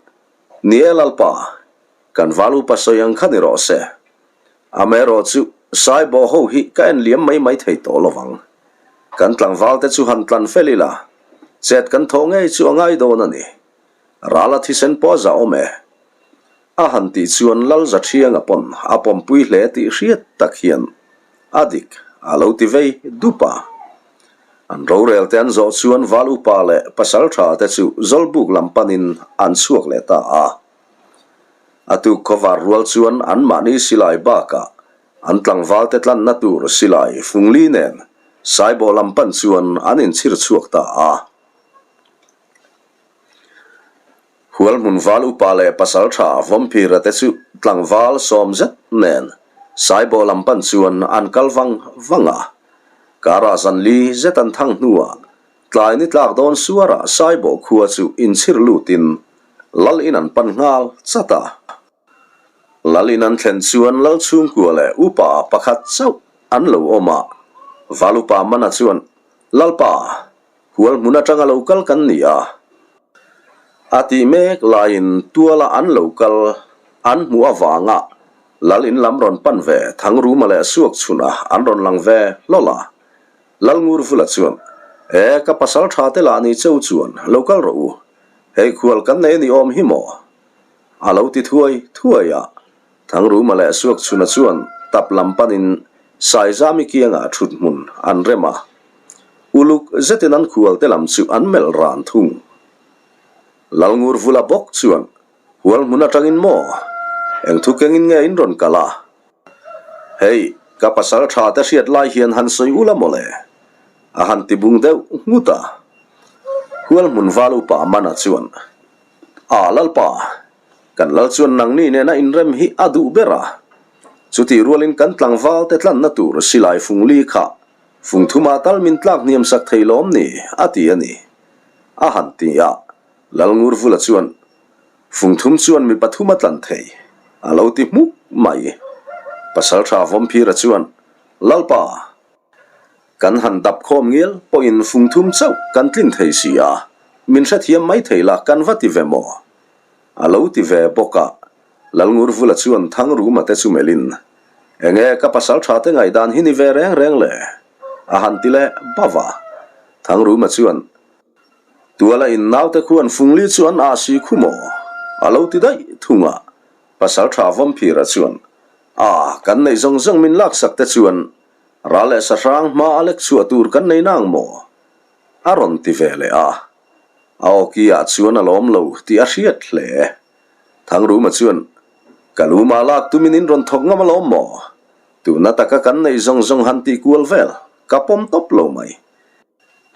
Ni e Lalpa, kan val upa sawi ang kha ni rawh se. Amaherawh chu Saibawh ho hi ka en liam mai mai thei tawh lovang. Kan tlangval te chu han tlan fel ila, chet kan thawh ngei chu a ngai dawn a ni. Rala thisen pawh a zah awm e. A han tih chuan Lal Zathianga pawn a pawmpui hle tih hriat tak hian a dik a lo ti vei dup a. An rorel te an zawh chuan Val Upa leh Pasal Tha te chu Zawlbuk lam panin an chhuak leh ta a. A tuk khawvar rual chuan anmahni silai bakah an tlangval te tlanna tur silai fungli nen Saibawh lam pan chuan an inchhir chhuak ta a. Hualhmun val upa leh pasaltha Vawmphira te chu tlangval sawm zet nen Saibawh lam pan chuan an kal vang vang a. Karah zan li zet an thang hnuah tlai ni tlak dawn suarah Saibawh khua chu inchhir lutin Lal in an pan nghal chat a. Lal in an thlen chuan Lal chhungkua leh upa pakhat chauh an lo awm a. Val upa Mana chuan, Lalpa, Hual hmun atanga lo kal kan ni a, a tih mek laiin tuala an lo kal an hmuh avanga Lal in lam rawn pan ve Thangruma leh Suak chhuna an rawn lang ve hlawl a. Lal Ngurvula chuan, E, ka pasal tha te lah ni cheu chuan lo kal rawh u, hei khual kan nei a ni awm hi maw? A lo ti thuai thuai a. Thangruma leh Suakchhuna chuan tap lam panin Saizami kiangah thut hmun an rem a. Uluk zetin an khualte lam chu an melh ran thung. Lalngurvula bawk chuan, Hual hmun atangin maw? Eng thu kengin nge in rawn kal a? Hei, ka pasal tha te hriat lai hian han sawi ula mawle? A han ti bung deuh nghut a. Hual hmun val upa Mana chuan, A Lalpa, Kan lal chuan nangni nena inrem hi a duh ber a, chutih rualin kan tlangval te tlanna tur silai fung li kha fung thumah tal min tlak hniam sak thei lawm ni a ti a ni, a han ti a. Lalngurvula chuan fung thum chuan mi pathum a tlan thei a lo ti hmuk mai. Pasaltha Vawmphira chuan, Lalpa, Kan han dap khawm ngial pawhin fung thum chauh kan tlin thei si a, min hrethiam mai thei la kan va ti ve maw? A lo ti ve bawk a, Lalngurvula chuan Thangruma te chu melhin, Enge ka pasal tha te ngaihdan hi ni ve reng reng le? A han ti leh bauh a. Thangruma chuan, Tuala in naute khuan fungli chu an ah si khu maw? A lo ti daih thung a. Pasal tha Vawmphira chuan, A, kan neih zawng zawng min laksak te chuan Ral leh sahrang hma a lek chhuah tur kan nei nang maw? A rawn ti ve leh a. A awki ah chuan a lawm lo tih a hriat hle. Thangruma chuan, Ka lu mah lak tumin in rawn thawk ngam alawm maw? Tuna taka kan neih zawng zawng han tih kual vel ka pawm tawp lo mai.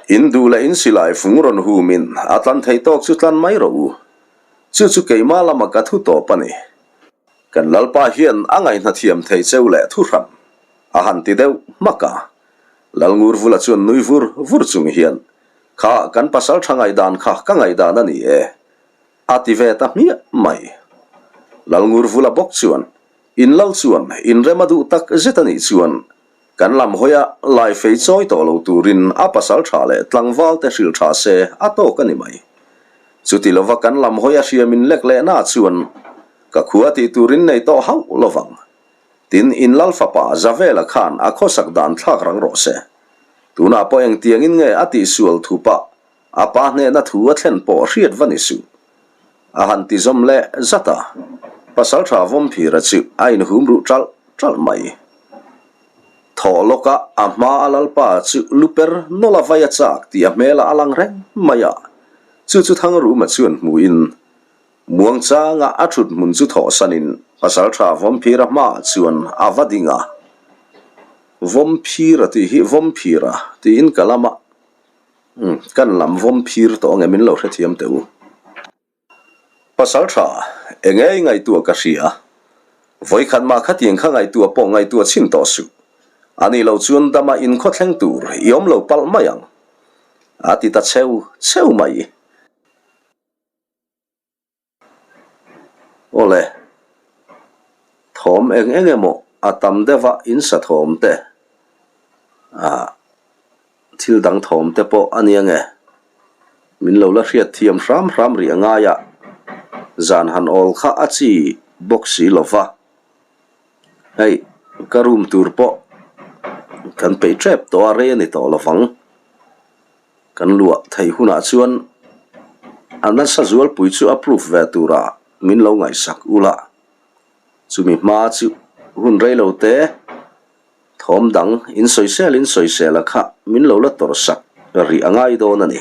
In duh leh in silai fung rawn humin a tlan thei tawk chu tlan mai rawh u. Chu chu keimah lama ka thu tawp a ni. Kan Lalpa hian a ngaihna thiam thei cheu leh thu hran. A han ti deuh hmak a. Lalngurvula chuan nui vur vur chung hian, Kha kan pasal tha ngaihdan kha ka ngaihdan a ni e, a ti ve ta hmiah mai. Lalngurvula bawk chuan, In lal chuan inrem a duh tak zet a nih chuan kan lam hawia lai fei chawi tawh lo turin a pasal tha leh tlangval te hrilh tha se a tawk a ni mai. Chuti lova kan lam hawia hriam in lek lehna chuan ka khua tih turin nei tawh hauh lovang. Tin, in lal fapa Zavela khan a khawsak dan thlak rang rawh se. Tunah pawh engtiangin nge a tihsual thu pah a pa hnehna thu a thlen pawh hriat va ni suh. A han ti zawm leh zat a, Pasalṭha Vawmphira chu a inhum ruh ṭalh ṭalh mai. Thawh lawkah a hma a lalpa chu lu per nawlh a vai a chak tih a hmelah a lang reng mai a, chu chu Thangruma chuan hmuhin Muangchanga a thut hmun chu thawhsanin Pasalṭha Vawmphira hmaah chuan a va ding a. Vawmphira tih hi Vawmphira tiin ka lam a, umm kan lam Vawmphir tawh ange min lo hrethiam teh u. Pasalṭha, enge i ngaihtuah ka hria. Vawikhat mah khatiang kha ngaihtuah pawh ngaihtuah chhin tawh suh. A nih loh chuan dama inkhaw thleng tur i awm lo palh mai ang. A ti ta cheu cheu mai. Awle, thawm eng eng emaw a tam deuh a insa thawm te, ah thil dang thawm te pawh a nia nge? Min lo la hriat thiam hram hram rih a ngai a, zan han awl kha a chi bawk si lo va, hei ka room tur pawh kan peih tep tawh a rei a ni tawh lo vang. Kan luah theih hunah chuan a nasa zualpui chu approve ve turah min lo ngaihsak ula. Chumi hma chu hun rei lo te thawm dang in sawisel in sawisel a kha min lo la tawrhsak rih a ngai dawn a ni.